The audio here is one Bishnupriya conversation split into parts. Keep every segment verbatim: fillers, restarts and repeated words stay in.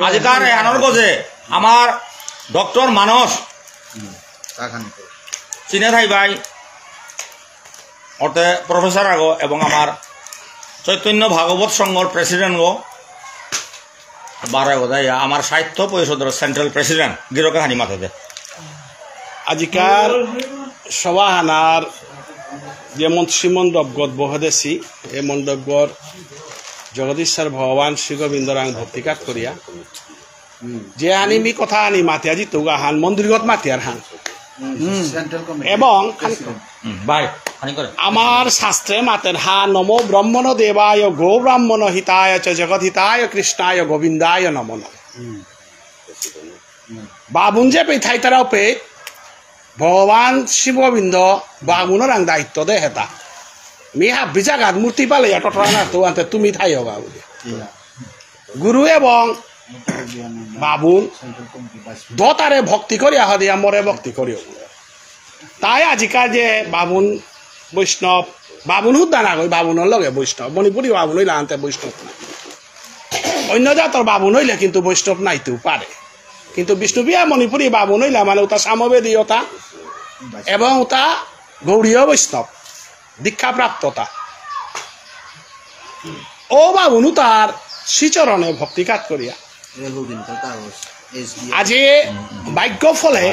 আজিকার এহানর গজে আমার ডক্টর মানস চিনে থাইবাই, অর্থে প্রফেসর আগো এবং আমার চৈতন্য ভাগবত সংঘর প্রেসিডেন্ট গো, বারো বোধহয় আমার সাহিত্য পরিষদর সেন্ট্রাল প্রেসিডেন্ট গিরকে হানি মাতে দে। আজিকার সভাহানার যে মন-, শ্রীমণ্ডপগত বহেদেসি, এ মণ্ডপগর জগদীশ্বর ভগবান শ্রী গোবিন্দরাং ভক্তিকাত করিয়া, যে আনি মি কথা আনি মাতে আজি তুগা হান, মন্দিরগত মাতিয়ার হান। সেন্ট্রাল কমিটি এবং প্রেসিডেন্ট। হুম, বাই, খানি করে। আমার শাস্ত্রে মাতের হা, নমো ব্রহ্মণ দেবায় গো ব্রাহ্মণ হিতায় চ জগৎ হিতায় কৃষ্ণায় গোবিন্দায় নমো নমঃ। বাবুন যে পে থাইতারাও পে, ভগবান শিব গোবিন্দ বাবুনরাং দায়িত্ব দে হেতা। মি হাবি জাগাত মূর্তি পালে ইয়া টটরা না তো আনতে তুমি থাইও বাবু। গুরু এবং বাবুন দতারে ভক্তি করিয়া হদিয়া মরে ভক্তি করিও। তাই আজিকাল যে বাবুন বৈষ্ণব, বাবুন হুদ্দা না কই, বাবুনর লগে বৈষ্ণব, মণিপুরী বাবুন হইলে আনতে বৈষ্ণব না। অন্য জাতর বাবুন হইলে কিন্তু বৈষ্ণব নাইতেও পারে। কিন্তু বিষ্ণুপ্রিয়া মণিপুরী বাবুন হইলে মানে ওটা সামবেদী ওটা, এবং ওটা গৌড়ীয় বৈষ্ণব দীক্ষাপ্রাপ্ততা। ও বাবুনু তার শ্রীচরণে ভক্তিকাত করিয়া আজি ভাগ্য ফলে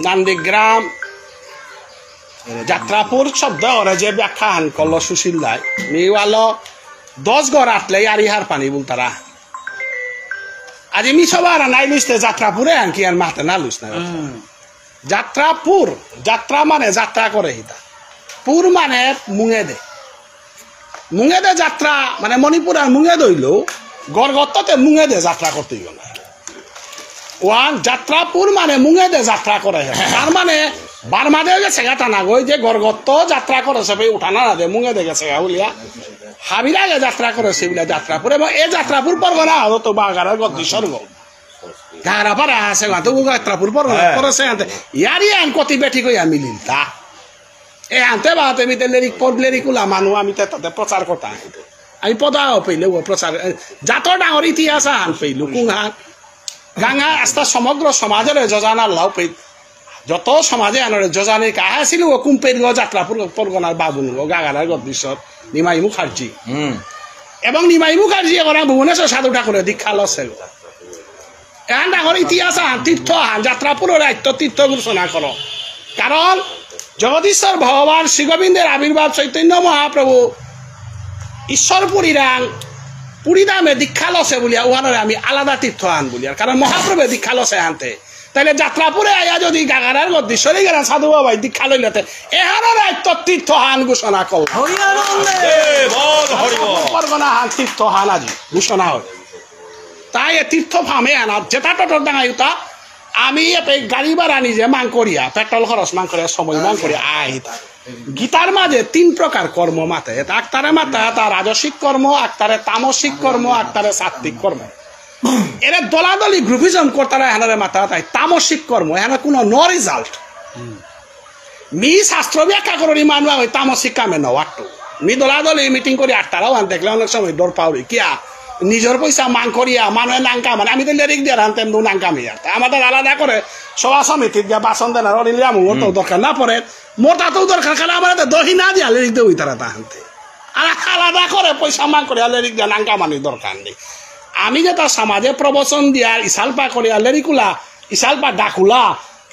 নান্দিগ্রাম যাত্রাপুর শব্দ ওরা যে ব্যাখ্যাহান করলো সুশীল দায়, মি ওয়ালো দশ ঘর আটলে ইয়ারি হার পানি বলতারা। আজি মি সবার নাই লুইতে যাত্রাপুরে আনকি আর মাতে না লুস না। যাত্রাপুর, যাত্রা মানে যাত্রা করে হিতা। পুর মানে মুঙেদে। মুঙেদে যাত্রা মানে মণিপুর আর মুঙেদে হইল, গড়গত্ততে মুঙেদে যাত্রা করতে হইব না। ওয়ান যাত্রাপুর মানে মুঙেদে যাত্রা করে। তার মানে বার্মাদেও গেছে গা টানা গই যে গড়গত্ত যাত্রা করে সে উঠানা না দে মুঙেদে গেছে গা বলিয়া। হাবির আগে যাত্রা করে সে বলে যাত্রাপুর এবং এ যাত্রাপুর পরগনা হলো তো বাগানের গদ্দি স্বর্গ। গারা পারা আছে, গাতো গো গাত্রাপুর পর হ্যাঁ। পরে সে আনতে। ইয়ারি আন কতি বেটি কই আমি লিলতা। এ আনতে বাতে মি তে লেরিক পর লেরিক উলা মানু আমি তে তাতে প্রচার করতা। আমি পদা পেইলে ও প্রচার, এ, যত ডাঙর ইতিহাস আন পেইলু, কুং হান। গাঙা আস্তা সমগ্র সমাজের যোজনা লাও পেই। যত সমাজে আনরে যোজনা কাহা ছিল ও কুম্পের গো যাত্রাপুর পরগনার বাবুন গো গাগারার গো বিশ্বর নিমাই মুখার্জি। হুম। এবং নিমাই মুখার্জি এখন ভুবনেশ্বর সাধু ঠাকুরের দীক্ষা লসে গো। এহান ডাঙর ইতিহাস আহান, তীর্থ আহান, যাত্রাপুরর আত্য তীর্থ ঘোষণা করো। কারণ জগদীশ্বর ভগবান শ্রী গোবিন্দের আবির্ভাব চৈতন্য মহাপ্রভু ঈশ্বরপুরীরাং পুরীধামে দীক্ষা লসে বুলিয়া উহানরে আমি আলাদা তীর্থ আহান বুলিয়ার। কারণ মহাপ্রভু দীক্ষা লসে আনতে। তাহলে যাত্রাপুরে আয়া যদি গাগারার গদ্দি সরে গেলেন সাধু বাবাই দীক্ষা লইলেতে এহানর আত্য তীর্থ আহান ঘোষণা করল। হরিবল। এ, বল, হরিবল। পরগনা হান তীর্থ হান আজি ঘোষণা হয়। তাই এ তীর্থ ফামে আনা, যেটা টোটোর ডাঙাই উতা, আমি এপে গাড়ি ভাড়া নিজে মাং করিয়া, পেট্রোল খরচ মাং করিয়া, সময় মাং করিয়া, আহিতা। গীতার মাঝে তিন প্রকার কর্ম মাতে। এটা আকতারে মাতে, এটা রাজসিক কর্ম, আকতারে তামসিক কর্ম, আকতারে সাত্ত্বিক কর্ম। এরে দলাদলি গ্রুপিজম করতারা এহানরে মাতে, তাই তামসিক কর্ম, এহানর কোনো no result। মি শাস্ত্র ব্যাখ্যা করি মানু আগই তামসিক কামে নওয়াট্টু। মি দলাদলি মিটিং করি আটতারাও আন দেখলে অনেক সময় ডর পাউরি। কিয়া? নিজর পয়সা মাং করিয়া, মানুয়ে নাংকা মানে, আমি তো লেরিক দিয়া রানতেন দু নাংকা মি আর। তা আমাদের আলাদা করে সভা সমিতিত গিয়া বাসন দেনার অরিলিয়া মুঙর তো দরকার না পড়ে। মোর তাতেও দরকার, কারণ আমার তো দহি না দিয়া লেরিক দেবই তারা তাহান্তে। আর আলাদা করে পয়সা মাং করিয়া লেরিক দিয়া নাংকা মানে দরকার নেই। আমি যেটা সমাজে প্রবচন দিয়া, ইসালপা করিয়া, লেরিকুলা, ইসালপা ডাকুলা,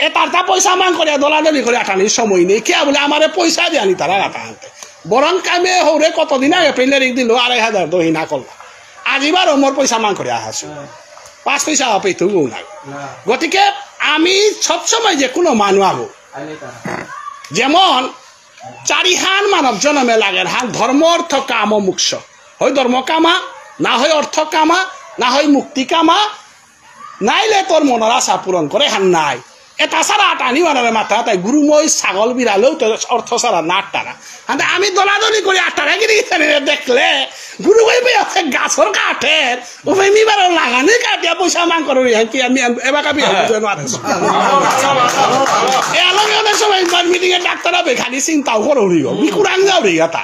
এ তার তা পয়সা মাং করে দলাদলি করে আটানির সময় নেই। কে বলে আমারে পয়সা দিয়ে আনি তারা রাখা আনতে। বরং কামে হৌরে কতদিন আগে পেলে রিক দিল আড়াই হাজার দহিনা করল। আজি বারো মোর পয়সা মাং করে আহাসু। পাঁচ পয়সা পেয়ে তুই না। গতিকে আমি সবসময় যে কোনো মানু আবো। যেমন চারিহান মানব জনমে লাগের হান ধর্ম অর্থ কাম ও মোক্ষ। হয় ধর্ম কামা, না হয় অর্থ কামা, না হয় মুক্তি কামা, নাইলে তোর মনের আশা পূরণ করে হান নাই। এটা ছাড়া আটানি বানারে মাথা তাই গুরু মই ছাগল বিড়ালেও তো অর্থ ছাড়া না আটতারা। হাতে আমি দলাদলি করে আটতারা গিরি গিথানি দেখলে গুরু মই বই আছে গাছর কাঠের, ও ভাই মি বারো লাগানি কাটিয়া পয়সা মাং করো রে, কি আমি এবাকা বিয়া বুঝে না আরে। এ আলমে অনেক সময় মিটিং এ ডাক্তার হবে খালি চিন্তাও করো রে, মি কুরাং যাও রে গাতা।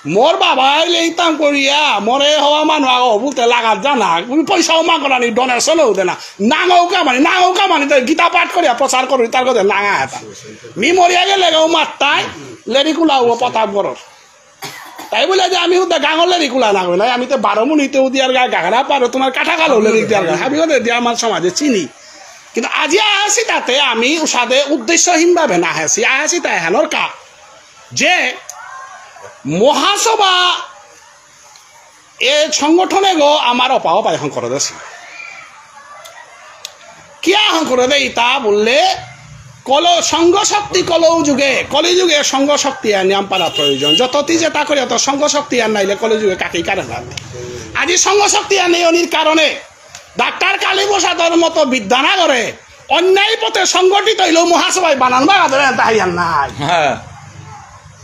মোর বাবাই লেইতাম করিয়া, মোরে হওয়া মানু আগো বুলতে লাগাত জানা, উনি পয়সাও মাগো না, নি ডোনেশনও দে না, নাঙও কামানি, নাঙও কামানি, তো গীতা পাঠ করিয়া প্রচার করি, তার কথা নাঙা এটা। মি মরিয়া গেলে গো মাত্তাই, লেরিকুলা ও প্রতাপগড়র। তাই বলে যে আমি উদা গাঙর লেরিকুলা না কই নাই, আমি তো বারো মুনিতে উদিয়ার গা গাগরা পারো, তোমার কাটা কালো লেরিক দিয়ার গা, আমি ওদের দিয়ে আমার সমাজে চিনি। কিন্তু আজি আছি তাতে আমি উসাদে উদ্দেশ্যহীনভাবে না আছি, আছি তাই হানোর কা। যে মহাসভা এ সংগঠনে গো আমার অপা অপায় হঙকরে দেসি। কিয়া হঙকরে দে ইতা বুললে, কল-, সংঘ শক্তি কলৌ যুগে, কলিযুগে সংঘ শক্তি আর নিয়াম পারা প্রয়োজন। যতটি যেটা করে অত সংঘ শক্তি আর নাইলে কলিযুগে কাকেই কারে না। আজি সংঘ শক্তি আর নেই অনির কারণে ডাক্তার কালীপ্রসাদর মতো বিদ্যানগরে অন্যায় পথে সংগঠিত হইলেও মহাসভায় বানান বাগা ধরে আনতে হাইয়ার নাই। হ্যাঁ।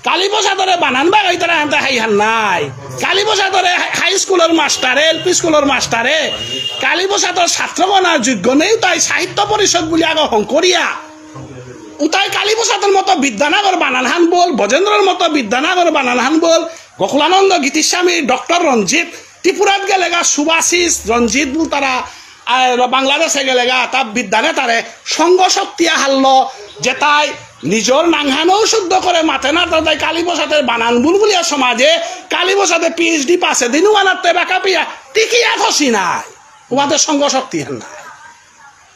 কালীপ্রসাদরে বানান বাগাই তারা আনতে হাইয়ার নাই। কালীপ্রসাদরে হাই স্কুলর মাস্টারে, এলপি স্কুলর মাস্টারে, কালীপ্রসাদর ছাত্রগণার যোগ্য নেই তাই সাহিত্য পরিষদ বুলি আগে হংকরিয়া। উতাই কালীপ্রসাদর মতো বিদ্যানগর বানান হান বল, ব্রজেন্দ্রর মতো বিদ্যানগর বানান হান বল, গোকুলানন্দ গীতিস্বামী, ডক্টর রঞ্জিত, ত্রিপুরাত গেলেগা সুভাষিস রঞ্জিত বুলতারা, আর বাংলাদেশে গেলেগা তা বিদ্যানে তারে সংঘ শক্তি হারল, যেতাই নিজর নাংহানও শুদ্ধ করে মাতে না, তাই কালীপ্রসাদের বানান বুলবুলিয়া সমাজে কালীপ্রসাদে পিএইচডি পাসে দিন ওয়ানাতে বেকা পিয়া টিকিয়া থসি নাই। ওয়াদের সংঘ শক্তি হান নাই।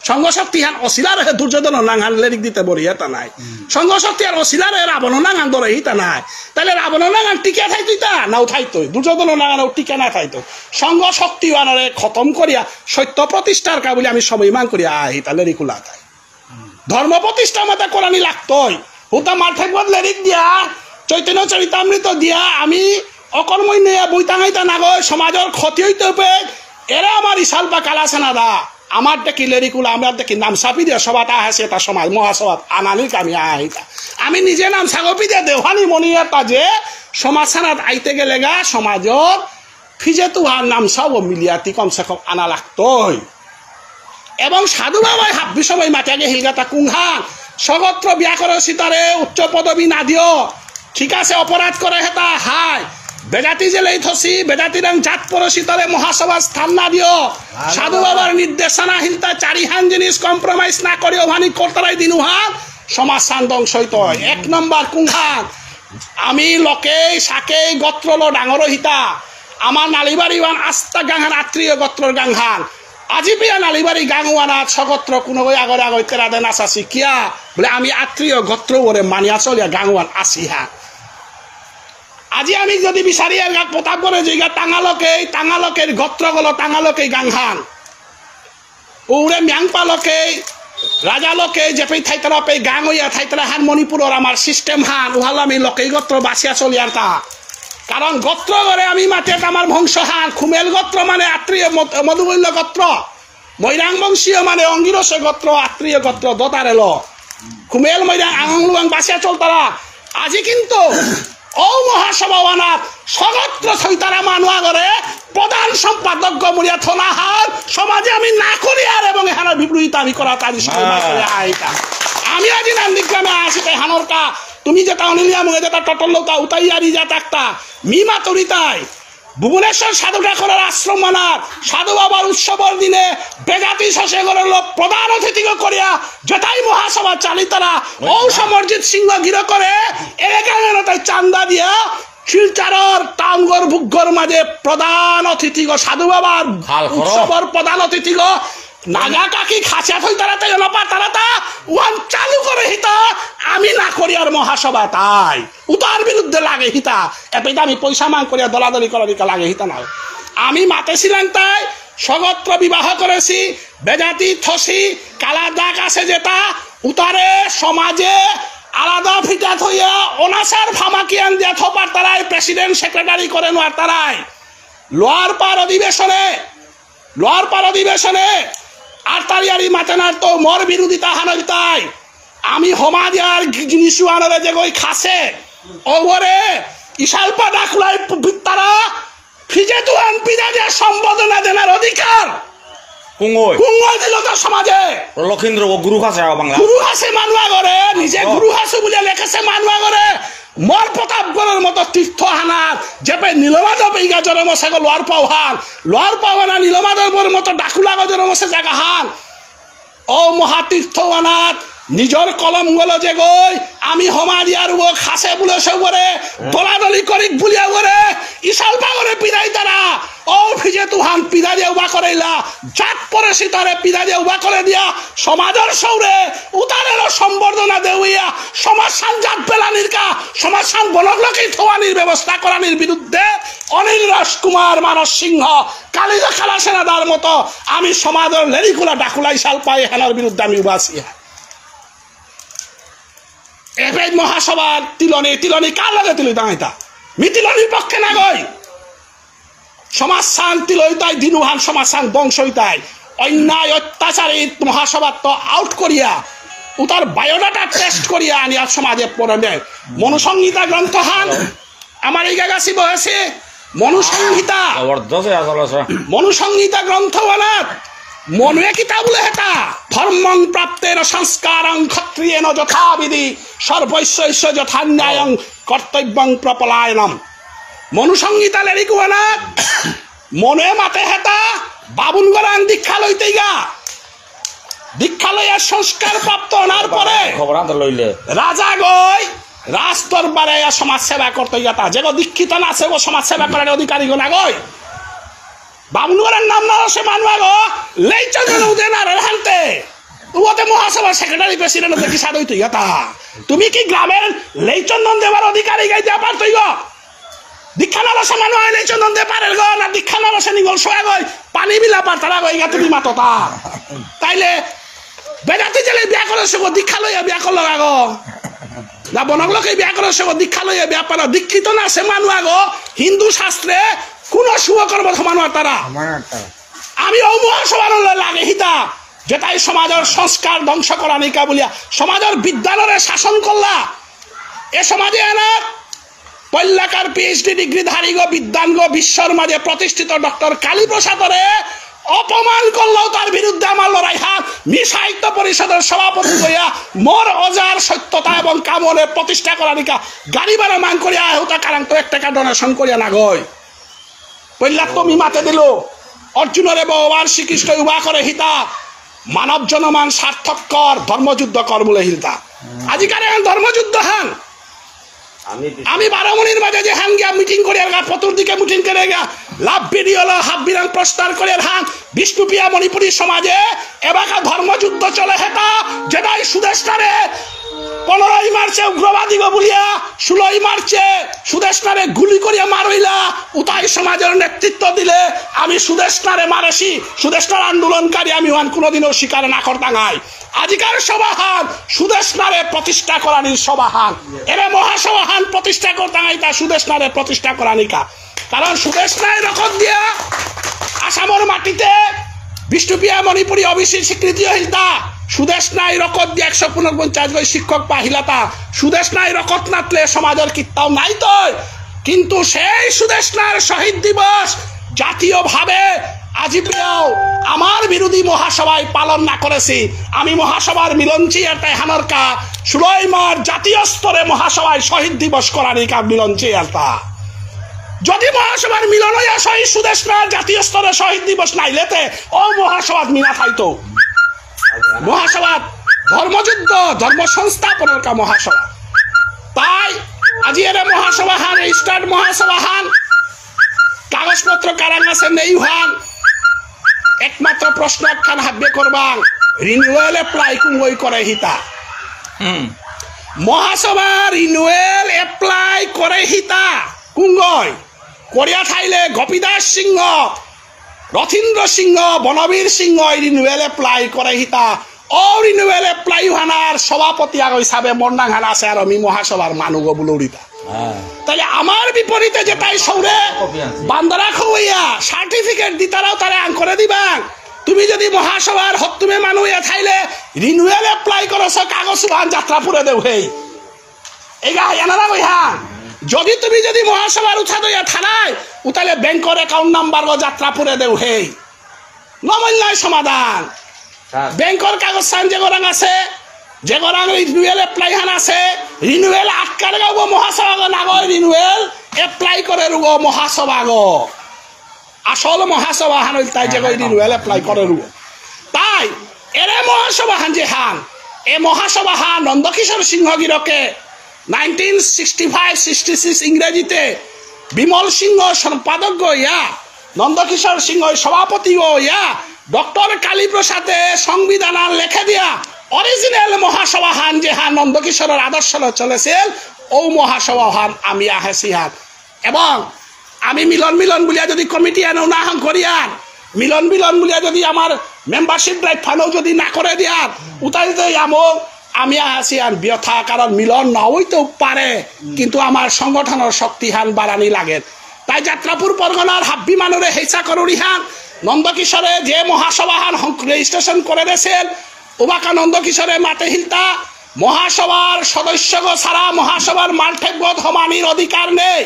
সংঘ শক্তি হান অসিলার হে দুর্যোধন নাংহান লেরিক দিতে বরিয়া তা নাই। সংঘ শক্তি আর অসিলার হে রাবণ নাংহান ধরে হিতা নাই। তাহলে রাবণ নাঙান টিকে থাইতই তা, নাও থাইতই। দুর্যোধন নাঙানও টিকে না থাইতই। সংঘ শক্তি ওয়ানরে খতম করিয়া সত্য প্রতিষ্ঠার কা বুলি আমি সময় মান করিয়া আহি, তাহলে রিকুলা তাই। ধর্ম প্রতিষ্ঠা মাতা করানি লাগতই। হুতা মার ঠেকবত লেরিক দিয়া, চৈতন্য চরিতামৃত দিয়া, আমি অকর্মই নেয়া বই টাঙাইতা নাগই, সমাজর ক্ষতি হইতে হবে। এরা আমার ইশালপা কালাসেনা দা। আমার দেখি লেরিকুলা, আমার দেখি নাম সাপি দিয়া সভাটা আছে, এটা সমাজ, মহাসভাত আনানি কামি আইতা। আমি নিজে নাম সাগপি দিয়া দেওহানি মনি এটা যে সমাজ সানাত আইতে গেলে গা সমাজর ফিজে তুহার নাম সাব মিলিয়াতি কমসে কম আনা লাগতই। এবং সাধু বাবাই হাব্বি সময় মাতিয়া গেহিলগাতা কুংহান, সগত্র বিয়া করে সীতারে উচ্চ পদবী না দিও। ঠিক আছে, অপরাধ করে হেতা হাই। বেজাতি জেলেই থসি, বেজাতি রং জাত পরসি তলে মহাসভা স্থান না দিও। সাধু বাবার নির্দেশনা হিলতা চারিহান জিনিস compromise না করিও, ভানি করতারাই দিনুহান সমাজ সান ধ্বংস হইত। এক নম্বর কুংহান, আমি লোকেই সাকেই গোত্রলো ডাঙর হিতা। আমার নালিবাড়ি ওয়ান আস্তা গাংহান আত্রীয় গোত্রর গাংহান। আজি পিয়া নালিবাড়ি গাঙওয়ানাত সগোত্র কুনগই আগরে আগই তেরা দেনা চাচি কিয়া? বুলে আমি আত্রীয় গোত্র ওরে মানিয়া চলিয়া গাঙওয়ান আসি হা। আজি আমি যদি বিচারি এর গাত প্রতাপগড়ে যাইগা তাঙালকেই, তাঙালকের গোত্র গলো তাঙালকেই গাংহান। ওরে মিয়াংপালকেই, রাজালকেই, যেপেই থাইতারা পেই গাঙ হইয়া থাইতারা হান মণিপুরর আমার system হান, উহালো আমি লোকেই গোত্র বাসিয়া চলিয়ার তা। কারণ গোত্র গরে আমি মাতে আমার বংশ হান, খুমেল গোত্র মানে আত্রীয় মধু-, মধুবৈল্য গোত্র। মৈরাং বংশীয় মানে অঙ্গিরসে গোত্র, আত্রীয় গোত্র, দোতারেল। খুমেল মৈরাং আঙং লুয়াং বাসিয়া চলতারা। আজি কিন্তু ঔ মহাসভা ওয়ানাত সগোত্র থইতারা মানুয়া গরে প্রধান সম্পাদক গমুরিয়া থনা হার সমাজে আমি না করি আর এবং এখানে বিবৃতি আমি করা তারি সময় না করে আইতা। আমি আজি নান্দিগ্রামে আসি তাই হানরকা তুমি যেটা অনিলিয়া মুঙে যেটা টটল লোকা উতাই আরি যা তাকতা মিমা তরিতাই ভুবনেশ্বর সাধু ঠাকুরের আশ্রম মানার সাধু বাবার উৎসবর দিনে বেজাতি শশীগরের লোক প্রধান অতিথিগ করিয়া যেতাই মহাসভা চালিতারা ঔ সমরজিৎ সিংহ গিরকরে এলাকা তাই চান্দা দিয়া শিলচরর টাউনগর ভুগ্গর মাঝে প্রধান অতিথিগ সাধু বাবার উৎসবর প্রধান অতিথিগ নাগা কাকি খাসিয়া থইতারা তাই না পাতারা তা ওয়ান চালু করে হিতা আমি না করি আর মহাসভা তাই। উতার বিরুদ্ধে লাগে হিতা, এপেইতে আমি পয়সা মাং করিয়া দলাদলি করানিকা লাগে হিতা না। আমি মাতেছিলাম তাই, সগোত্র বিবাহ করেছি, বেজাতি থসি, কালা দাগ আছে যেটা, উতারে সমাজে আলাদা ফিটা থইয়া অনাচার ফামাকিয়ান দিয়া থপার তারাই প্রেসিডেন্ট সেক্রেটারি করে নোয়ার তারাই। লোয়ার পার অধিবেশনে, লোয়ার পার অধিবেশনে আরতারিয়ারি মাতেনার তো মোর বিরোধিতা হানল তাই। আমি হমাজ আর জিনিসু আনারে যে গই খাসে, ওরে ইশালপা ডাকুলাই পিত্তারা ফিজে তুহান পিজা যে সম্বোধনা দেনার অধিকার। কুঙগই। কুঙগই দিল তো সমাজে। লক্ষীন্দ্র ও গুরু খাসে আ বাংলা। গুরু খাসে মানু আগরে, নিজে ও। গুরু খাসে বুলিয়া লেখেসে মানু আগরে। মোর প্রতাপগড়র মতো তীর্থ হানাত, যেপে নীলমাধব ইগা জরমসে গো লোয়ার পাওহান, লোয়ার পাওহানা নীলমাধবর মতো ডাকুলাগো জরমসে জাগাহান। ও মহাতীর্থ হানাত, নিজর কলম গলো যে গই, আমি হমারিয়ার ও খাসে বুলে সে ওরে, দলাদলি করিক বুলিয়া ওরে, ইশালপা ওরে পিদাই তারা, ও ফিজে তুহান পিদারিয়া উবা করাইলা, জাত পরে সিতারে পিদারিয়া উবা করে দিয়া, সমাজর সৌরে, উতারেরও সম্বর্ধনা দেউইয়া, সমাজহান জাত বেলানির কা, সমাজহান বনকলকি থোয়ানির ব্যবস্থা করানির বিরুদ্ধে অনিল রাজকুমার মানস সিংহ, কালিজা খালা সেনাদার মতো আমি সমাজর লেরিকুলা ডাকুলা ইশালপা এহানর বিরুদ্ধে আমি উবাসি। এবে মহাসভার তিলনি, তিলনি কার লগে তিলনি দাঁড়াইতা? মি তিলনির পক্ষে না গই। সমাজহান তিলইতাই, দিনুহান সমাজহান ধ্বংস হইতাই। অন্যায় অত্যাচারিত মহাসভাত তো আউট করিয়া, উতার বায়োডাটা টেস্ট করিয়া আনিয়া সমাজে পড়ে দেয়। মনুসংহিতা গ্রন্থহান আমার এই গাগাসি বহেসে মনুসংহিতা। জবরদস্ত আসল আছে। মনুসংহিতা গ্রন্থ বানাত মনুয়ে কিতা বুলে হেতা? ধর্মং প্রাপ্তেন সংস্কারং ক্ষত্রিয়েন যথাবিধি সর্বস্যস্য যথান্যায়ং কর্তব্যং প্রপলায়নম। মনুসংহিতা লেরিক বানাত মনুয়ে মাতে হেতা বাবুন গরাং দীক্ষা লইতেইগা। দীক্ষা লইয়া সংস্কার প্রাপ্ত হনার পরে খবর আনতে লইলে। রাজা গই রাজ দরবারে আয়া সমাজ সেবা করতে গেতা। যেগো দীক্ষিত না আছে, ও সমাজ সেবা করার অধিকারী গো না গই। বামুন গরার নাম না সে মানুয়া গো, লেইচন্দন উদে না রে হানতে। উতে মহাসভার সেক্রেটারি প্রেসিডেন্ট হতে কি সাদই তুই গেতা? তুমি কি গ্রামের লেইচন্দন দেবার অধিকারী গাই দেবার তুই গো? দীক্ষা না লসে মানু আইলে চন্দন দে পারের গো, না দীক্ষা না লসে নিগল সোয়া গই, পানি বিলা পারতারা গই, ইগা তুমি মাতো তা। তাইলে বেদাতি জেলে বিয়া করে সে গো, দীক্ষা লইয়া বিয়া করলো গো। না বনক লোকে বিয়া করে সে গো, দীক্ষা লইয়া বিয়া পারো, দীক্ষিত না সে মানু আগো, হিন্দু শাস্ত্রে কোনো শুভ কর্ম সমান তারা। সমান তারা। আমি ও মহাসভার লাগে হিতা, যেটাই সমাজের সংস্কার ধ্বংস করা নিকা বলিয়া, সমাজের বিদ্যালয়ে শাসন করলা, এ সমাজে এনার পল্লাকার পিএইচডি ডিগ্রিধারী গো, বিদ্বান গো, বিশ্বর মাঝে প্রতিষ্ঠিত ডক্টর কালীপ্রসাদরে অপমান করলেও তার বিরুদ্ধে আমার লড়াই হাত। মি সাহিত্য পরিষদের সভাপতি হইয়া মোর অজার সত্যতা এবং কামনের প্রতিষ্ঠা করানিকা গাড়ি ভাড়া মাং করিয়া আহুতা কারাং তো এক টাকা ডোনেশন করিয়া না গই। পল্লাক তো মি মাতে দিল, অর্জুনরে ভগবান শ্রীকৃষ্ণ উবা করে হিতা, মানব জনমান সার্থক কর, ধর্মযুদ্ধ কর বুলে হিলতা। আজিকার এখন ধর্মযুদ্ধ হান। আমি বারো মনির মাঝে যে হান গিয়া মিটিং করে আর পতুর দিকে মিটিং করে গিয়া লাভ ভিডিও লো হাফ বিরাং প্রস্তার করে আর হান বিষ্ণুপ্রিয়া মণিপুরী সমাজে এবাকা ধর্মযুদ্ধ চলে হেতা, যেটাই সুদেষ্টারে পনেরোই মার্চে উগ্রবাদী গো বুলিয়া ষোলোই মার্চে সুদেষ্টারে গুলি করিয়া মারইলা, উতাই সমাজের নেতৃত্ব দিলে আমি সুদেষ্টারে মারেছি, সুদেষ্টার আন্দোলনকারী আমি ওয়ান কোনোদিনও স্বীকার না করতাঙাই। আজিকার সভাহান সুদেষ্ণারে প্রতিষ্ঠা করানির সভাহান। এরে মহাসভাহান প্রতিষ্ঠা করতাম, এটা সুদেষ্ণারে প্রতিষ্ঠা করানিকা। কারণ সুদেষ্ণায় রকত দিয়া আসামর মাটিতে বিষ্ণুপ্রিয়া মণিপুরী ওবিসি স্বীকৃতি হিলতা। সুদেষ্ণায় রকত দিয়া একশো পঞ্চাশ গই শিক্ষক পাহিলাতা। সুদেষ্ণায় রকত নাতলে সমাজের কিত্তাও নাই তই। কিন্তু সেই সুদেষ্ণার শহীদ দিবস জাতীয়ভাবে আজি পেয়াও আমার বিরোধী মহাসভায় পালন না করেছি। আমি মহাসভার মিলন চেয়ারটাই হানরকা ষোলোই মার্চ জাতীয় স্তরে মহাসভায় শহীদ দিবস করানিকা মিলন চেয়ারটা। যদি মহাসভার মিলন হইয়া শহীদ সুদেষ্ণার জাতীয় স্তরে শহীদ দিবস নাইলেতে ও মহাসভাত মিনা থাইতো। মহাসভাত ধর্মযুদ্ধ, ধর্ম সংস্থাপনর কা মহাসভা। তাই আজি এরে মহাসভাহান, রেজিস্টার্ড মহাসভাহান, কাগজপত্র কারাং আছে নেইহান, একমাত্র প্রশ্ন একখান হাব্বে করবাং, রিনিউয়াল এপ্লাই কুঙ্গই করে হিতা। হুম। মহাসভা রিনিউয়াল এপ্লাই করে হিতা কুঙ্গই। করিয়া থাইলে গোপীদাস সিংহ, রথীন্দ্র সিংহ, বনবীর সিংহ এই রিনিউয়াল এপ্লাই করে হিতা। ও রিনিউয়াল এপ্লাই হানার সভাপতি আগ হিসাবে মন্ডাং হানা আছে আর আমি মহাসভার মানুগ বুলুরিতা। হ্যাঁ। তাহলে আমার বিপরীতে যেটাই সৌরে কপি আনছি। বান্দারা খৌয়া সার্টিফিকেট দিতারাও তারা আং করে দিবাং। তুমি যদি মহাসভার হত্তুমে মানু ইয়া থাইলে রিনিউয়াল এপ্লাই করছ কাগজ উহান যাত্রাপুরে দেও হেই। এগা হায়ানারা কই হা। যদি তুমি যদি মহাসভার উঠা দইয়া থানায়, উতালে ব্যাংকর অ্যাকাউন্ট নাম্বার গো যাত্রাপুরে দেও হেই। নমইল নাই সমাধান। স্যার। ব্যাংকর কাগজ সান যে গরাং আছে, যে গরাং রিনিউয়াল এপ্লাই হান আছে, রিনিউয়াল আটকার গাবো মহাসভা গো নাগই রিনিউয়াল এপ্লাই করে রুগো মহাসভা গো। আসল মহাসভা হান হইল তাই যে গই রিনিউয়াল এপ্লাই করে রুগো। তাই এরে মহাসভা হান যে হান, এ মহাসভা হান নন্দকিশোর সিংহ গিরকে nineteen sixty five sixty six ইংরেজিতে বিমল সিংহ সম্পাদক গো ইয়া, নন্দকিশোর সিংহ সভাপতি গো ইয়া, ডক্টর কালীপ্রসাদে সংবিধান আর লেখে দিয়া অরিজিনাল মহাসভা হান যে হান নন্দকিশোরের আদর্শ লো চলেছিল, ও মহাসভা হান আমি আহেসি হান। এবং আমি মিলন মিলন বুলিয়া যদি কমিটি আনো না হান করিয়ার, মিলন মিলন বুলিয়া যদি আমার মেম্বারশিপ ড্রাইভ ফানো যদি না করে দিয়ার, উতাই যে আমো আমি আছি আর ব্যথা, কারণ মিলন না হইতেও পারে, কিন্তু আমার সংগঠনের শক্তি হান বাড়ানি লাগে। তাই যাত্রাপুর পরগনার হাব্বি মানুরে হেসা করুরি হান, নন্দকিশোরে যে মহাসভা হান রেজিস্ট্রেশন করে দেছিল, উবাকা নন্দকিশোরে মাতে হিলতা, মহাসভার সদস্যগ সারা মহাসভার মালঠেপগত হমানির অধিকার নেই।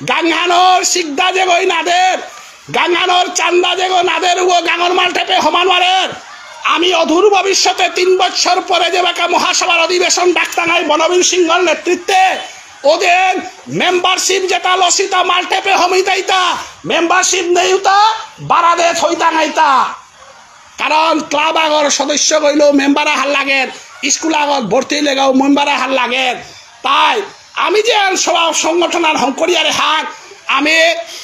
গাংহানর সিকদা যেগই নাদের, গাংহানর চান্দা যেগো নাদের উগো গাঙর মালঠেপে হমানওয়ারের। আমি অদূর ভবিষ্যতে তিন বছর পরে যে বাকা মহাসভার অধিবেশন ডাকতাঙাই বনবীর সিংহর নেতৃত্বে, ওদের মেম্বারশিপ যেটা লসিতা মালঠেপে হমিতাইতা, মেম্বারশিপ নেইউতা বারাদে থইতাঙাইতা। কারণ ক্লাব আগর সদস্য গইলেও মেম্বার আহার লাগের, স্কুল আগত ভর্তি লেগাও মেম্বার আহার লাগের। তাই আমি যে আন সভা সংগঠন আর হংকরিয়ারে হান, আমি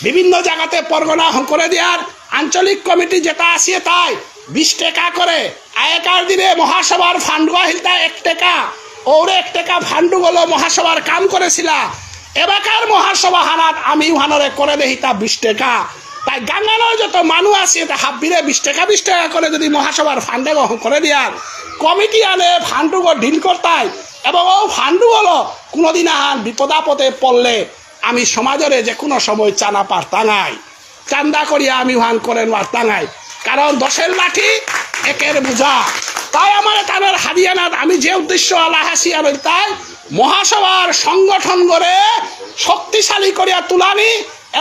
বিভিন্ন জায়গাতে পরগনা হংকরে দিয়ার আঞ্চলিক কমিটি যেটা আসিয়ে তাই বিশ টাকা করে আগেকার দিনে মহাসভার ফান্ড আহিলতা এক টাকা, ওরে এক টাকা ফান্ড গলো মহাসভার কাম করেছিলা। এবাকার মহাসভা হানাত আমি উহানরে করে দেহিতা বিশ টাকা। তাই গাঙ্গানোর যত মানু আছে তা হাব্বিরে বিশ টাকা বিশ টাকা করে যদি মহাসভার ফান্ডে গ্রহণ করে দিয়ার কমিটি আনে ফান্ডুগো ডিল করতাই এবং ও ফান্ডু হলো কোনোদিন আহান বিপদাপদে পড়লে আমি সমাজরে যে কোনো সময় চানা পারতাঙাই, চান্দা করিয়া আমি হান করে মারতাঙাই। কারণ দশের লাঠি একের বোঝা। তাই আমার তানের হারিয়ানাত আমি যে উদ্দেশ্য আলাহাসি আর তাই মহাসভার সংগঠন করে শক্তিশালী করিয়া তুলানি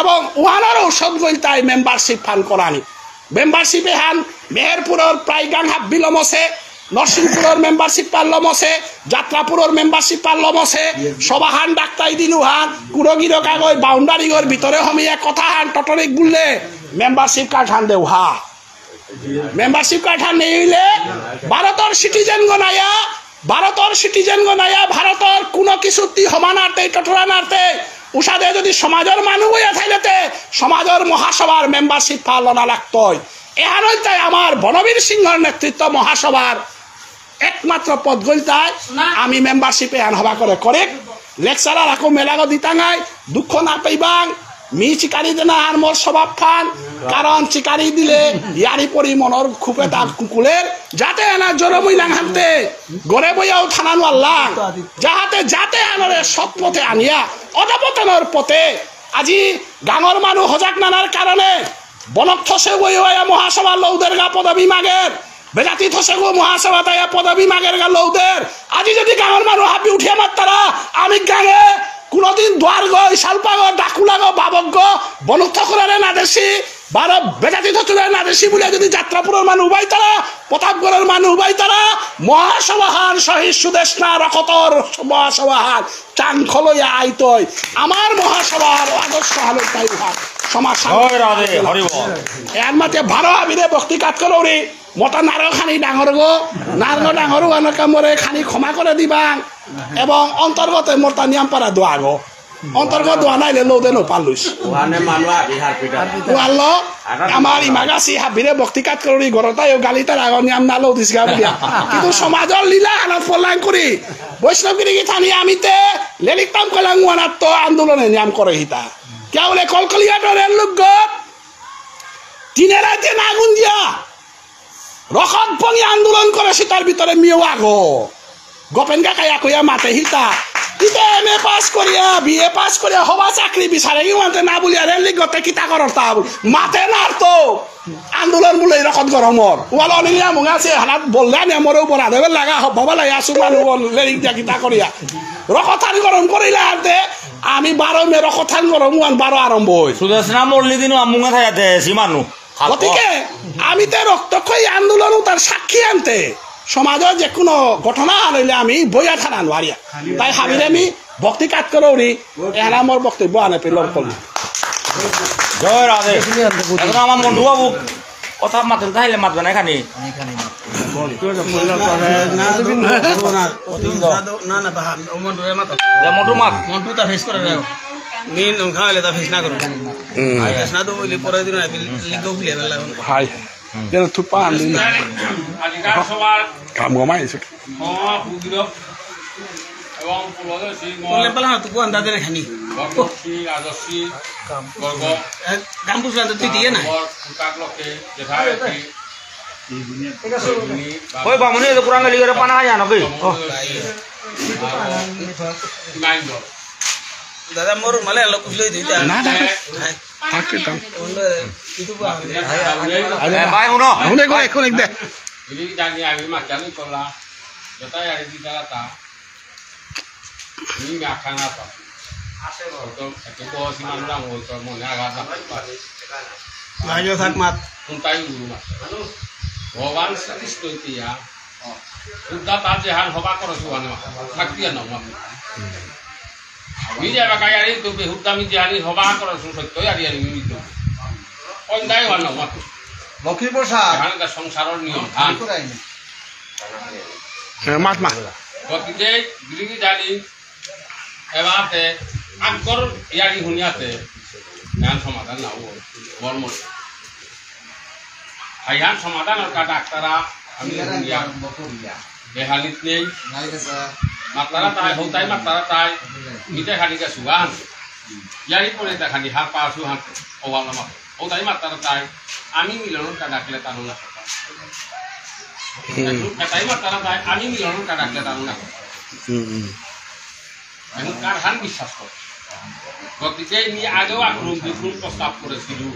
এবং উহানার ঔষধ গইল তাই মেম্বারশিপ ফান করানি। মেম্বারশিপ এহান মেহেরপুরর প্রায় গাং হাব্বি লমসে, নরসিংপুরর মেম্বারশিপ পার লমসে, যাত্রাপুরর মেম্বারশিপ পার লমসে, সবাহান ডাক্তাই দিন উহান, কুড়ো গিরো কাগজ বাউন্ডারি গর ভিতরে হমিয়া কথা হান টটরিক বুললে মেম্বারশিপ কার্ড হান দেউহা। মেম্বারশিপ কার্ড হান নেই হইলে ভারতর সিটিজেন গনায়া, ভারতর সিটিজেন গনায়া, ভারতর কোনো কিছুত্তি হমানার্থে, টটরানার্থে, উসাদে যদি সমাজর মানু হইয়া থাইলেতে সমাজর মহাসভার মেম্বারশিপ পালনা লাগতই। এহানই তাই আমার বনবীর সিংহর নেতৃত্ব মহাসভার একমাত্র পদ গইলতাই না। আমি মেম্বারশিপ এহান হবা করে করে লেকচারার আকো মেলাগো দিতাঙাই দুঃখ না পেইবাং। মি চিকারি দেনা আর মোর স্বভাব ফান, কারণ চিকারি দিলে ইয়ারি পরি মনর খুপে তার কুকুলের যাতে এনা জরমই লাং হানতে গরে বইয়াও থানানো আল্লাহ যাহাতে যাতে আনরে সৎ পথে আনিয়া অধপতনর পথে আজি গাঙর মানু হজাক নানার কারণে বনক থসে গই হইয়া মহাসভা লৌদের গা পদবী মাগের। বেজাতি থসে গো মহাসভা তাইয়া পদবী মাগের গা লৌদের। আজি যদি গাঙর মানু হাবি উঠিয়া মাত্তারা, আমি গাঙে কোনোদিন দুয়ার গো, ইশালপা গো, ডাকুলা গো, বাবক গো, বনক থকরারে না দেশি, বারো বেজাতি থসুরে না দেশি বুলিয়া যদি যাত্রাপুরর মানু উবাইতারা, প্রতাপগড়র মানু উবাইতারা, মহাসভাহান শহীদ সুদেষ্ণা রকতর মহাসভাহান চাংখলইয়া আইতই। আমার মহাসভার আদর্শ হালো তাই ভাব। সমাজ জয় রাধে, হরি বল। এর মাঝে বারো আবিরে ভক্তি কাত করো রে। মোটা নারো খানি ডাঙর গো, নারো ডাঙর গো, আনকা মোরে খানি ক্ষমা করে দিবাং। এবং অন্তর্গতে মোরতা নিয়াম পারা দোয়া গো। অন্তর্গত দোয়া নাইলে লৌদে নো পালুস। ওহানে মানু আবি হারপিটা। ওয়াল্লো, আমার ইমাগাসি হাবিরে ভক্তি কাত করুরি গরতাই ও গালিতার আগর নিয়াম না লৌদিস গা বুলিয়া। কিন্তু সমাজর লীলা আনাত পলাং করি। বৈষ্ণবগিরি গিথানি আমিতে লেলিকতাম কলাং ওয়ানাত তো আন্দোলনে নিয়াম করে হিতা। কিয়া বুলে কলকলিয়াটর এর লোক গো। দিনে রাতে না গুঞ্জিয়া। রকত ভঙি আন্দোলন করেসি তার ভিতরে মিও আগো। গোপেন কাকাই আকইয়া মাতে হিতা। ইতে এম এ পাস করিয়া, বি এ পাস করিয়া, হবা চাকরি বিচারে ইমানতে না বুলিয়া রেলি গতে কিতা করর তা বুল। মাতে নার তো। আন্দোলন বুলে রকত গরমর। ওয়ালা অনিলিয়া মুঙা সে হানাত বললে আনি আমরে উপর আদেবে লাগা হবা বালা ইয়া সুমান বল লেরিক দিয়া কিতা করিয়া। রকতহান গরম করিলা আনতে আমি বারো মে রকতহান গরম ওয়ান বারো আরম্ভ হই। সুদেশনা মল্লি দিন আমুঙা থাইয়াতে সীমানু। গতিকে আমি তে রক্তক্ষয়ী আন্দোলন তার সাক্ষী আনতে সমাজে যে কোনো ঘটনা আনলে আমি বইয়া থানা নোয়ারিয়া। তাই হাবিরে আমি ভক্তি কাজ করে উড়ি, এহান আমার বক্তব্য আনে পেলর করল। জয় রাধে। এখন আমার মন্টু বাবু কথা মাতেন, তাহলে মাতবে না এখানে। না, না, বাহান, ও মন্টু রে মাতো। যা মন্টু মাত। মন্টু তা ফেস করে দাও। নি নংখা হলে তা ফেস না করো। হুম। ফেস না তো বলি পরে দিন আইবি, লিখো বলে বেলা। হাই। যেন থুপা আনলি না। আজিকার সবার কাম গমাই এসে। মহাপুরুষ এবং পুরোদশী মহা- বললে পালা না, তুকু আন্দাজ রে খানি। গর্ভবতী, রাজস্বী, গর্ভ- এ, গাম বুঝলাম তো তুই দিয়ে না। গর্ভ, পুতাক লোকে, যেথায় আর কি। ওই বামুনি তো কোরআন লিখে পানা হয় জানো কি? ও। দাদা, মোর মালে আলো কুছলে দিতে। না, না। হ্যাঁ। থাকতে দাও। এ, ভাই, হুনো। হুনে, হুনে, হুনে, দে। ইনি জানি আমি মাতানি কলা, যেটা আর কি দাদা তা। ইনি মাখানা পা। হয়তো একটু বয়সী মানুষ, আমি হয়তো মনে আঘাত লাগতে পারে। ভাইও থাক মাত। কোনটাই গুরু মাত। ভগবান শ্রীকৃষ্ণ ইতিয়া, বুদ্ধা তার যেহান হবা করে সুহান মাত। থাকতে না মাত। মি যে এবাকা ইয়ারি তো বেহুদা মি যে আনি হবা করে সু সত্য ইয়ারি আনি মি তো। অন্যায় হওয়ার না মাত্র। লক্ষ্মী প্রসাদ। এখানকার সংসারের নিয়ম। ধান। হ্যাঁ, মাত মাত। গতিকে গিরিগি জানি এবারে আগর ইয়ারি হুনিয়াতে জ্ঞান সমাধান না হবো। বর্মন। আইহান সমাধান আর কা ডাক্তারা আমি হুনিয়া। বেহালিত নেই। মাতলারা তাই, হৌতাই মাতলারা তাই। মিটে খালি কে সুগান। ইয়ারি পরে তা খালি হার পাসু হান। ও বাবা মা। হৌতাই মাতলারা তাই। আমি মিলন কা ডাকলে তানু না। হুম। এটাই মাতলারা তাই। আমি মিলন কা ডাকলে তানু না। হুম, হুম। আমি কারহান বিশ্বাস করি। গতিকে মি আগেও আক্রম বিক্রম প্রস্তাব করেছিল।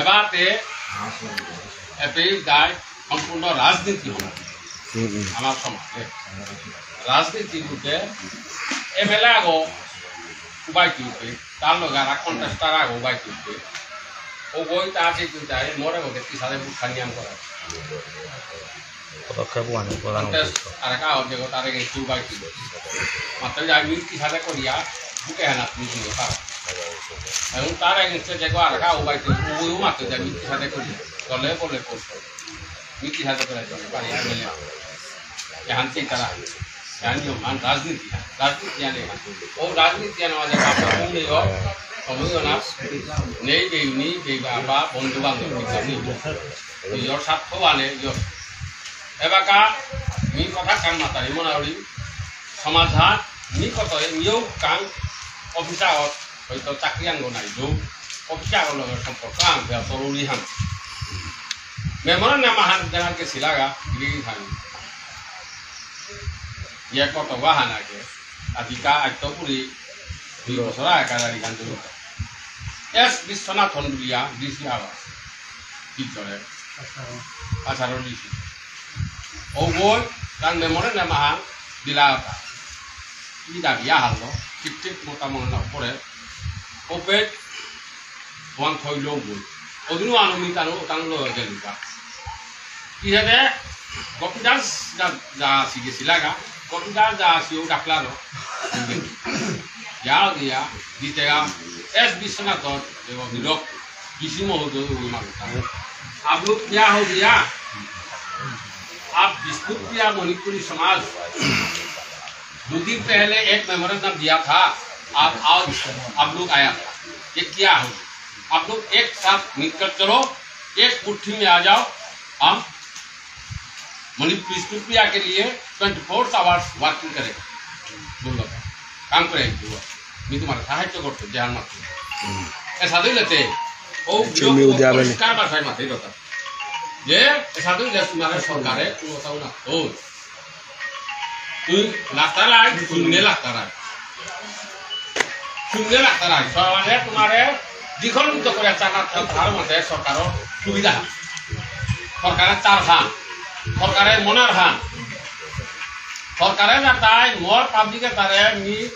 এবারে এপেই দায় সম্পূর্ণ রাজনীতি হল। হুম, হুম। আমার সমাজে রাজনীতি বুলতে এমএলএ আগো উবাই তুলতে, তার লগে আর কন্টেস্টার আগো উবাই তুলতে। ও বই তা আছে কিন্তু তাই মোরে ওকে কি সাথে বুক খানিয়াম করা। পদক্ষেপ ওয়ান প্রধান কন্টেস্ট উদ্দেশ্য। আর কা হবে গো তারে কিন্তু উবাই তুলতে। মাত্র যাই মিল কি সাথে করিয়া বুকে হানা তুমি দিও তারা। এবং তার এগেইনস্টে দেখো আর কা উবাই তুলতে, ওই মাত্র যাই মিল কি সাথে করিয়া। দলে বলে করতে। মিটি হাতে করে দিতে পারি, আর বলে, এহান চিন্তারা, এহান নিয়ম, এহান রাজনীতি, রাজনীতি আনে এহান। ও রাজনীতি আনে আমাদের বাবা, ও নেই, ও সময় না, নেই, বেইনি, বেই বাবা, বন্ধু বান্ধব, নিজের স্বার্থ আনে, ইয়ো। এবাকা, মি কথা কান মাতারি মনাউরি, সমাধান, মি কথা, মিও কান, অফিসার, হয়তো চাকরি আনবো নাই, দু, অফিসার লগে সম্পর্ক আনবে, জরুরি হান। মেমোরান্ডাম আহান দেনার কে সিলাগা, গিরি হান। ইয়ে কত বাহান আগে, আজিকা আত্মপুরি, দুই বছর আগে কাজারি খান দুই। এস বিশ্বনাথন বুলিয়া, ডিসি আবাস, ভিতরে, আঠারো ডিসি। ও বই, তার মেমোরান্ডাম আহান, দিলাগা। ই দাবি আহান লো, ঠিক ঠিক মোটা মনে না পড়ে, ওপেট ওয়ান থইলো গই। ওদিনও আনো মি তানো, তানো লো গেলুকা। ইহাদে গোপীদাস যা, যা আসি গেছিলাগা, গোপীদাস যা আসি ও ডাকলানো। যাও দিয়া, দিতেগা, এস বিশ্বনাথ দেব হিরক, কৃষি মহোদয় ওই মানুষটা। आप लोग क्या हो गया? आप विष्णुप्रिया मणिपुरी समाज दो दिन पहले एक मेमोरेंडम दिया था, आप आज, आप लोग आया था, ये क्या हो? आप लोग एक साथ मिलकर चलो, एक मुट्ठी में आ जाओ, हम मणिपुर विष्णुप्रिया के लिए ट्वेंटी फोर आवर्स वर्किंग करेगा। बोलो, काम करेगा। আমি তোমার সাহায্য করতে দেহার মাত্র। এসাদে লেতে, ও আচ্ছা, মি উদ্যাপন। পরিষ্কার ভাষায় মাতে কথা। যে এসাদে লেতে তোমার সরকারে কোনো কথা না। ও। তুমি লাতারাই, শূন্য লাতারাই। শূন্য লাতারাই। সমাজে তোমারে দ্বিখণ্ডিত করে চালাতে তার মধ্যে সরকারর সুবিধা। সরকারর চার হান, সরকারর মনার হান, সরকারর না তাই মোর পাবলিকে তারে মি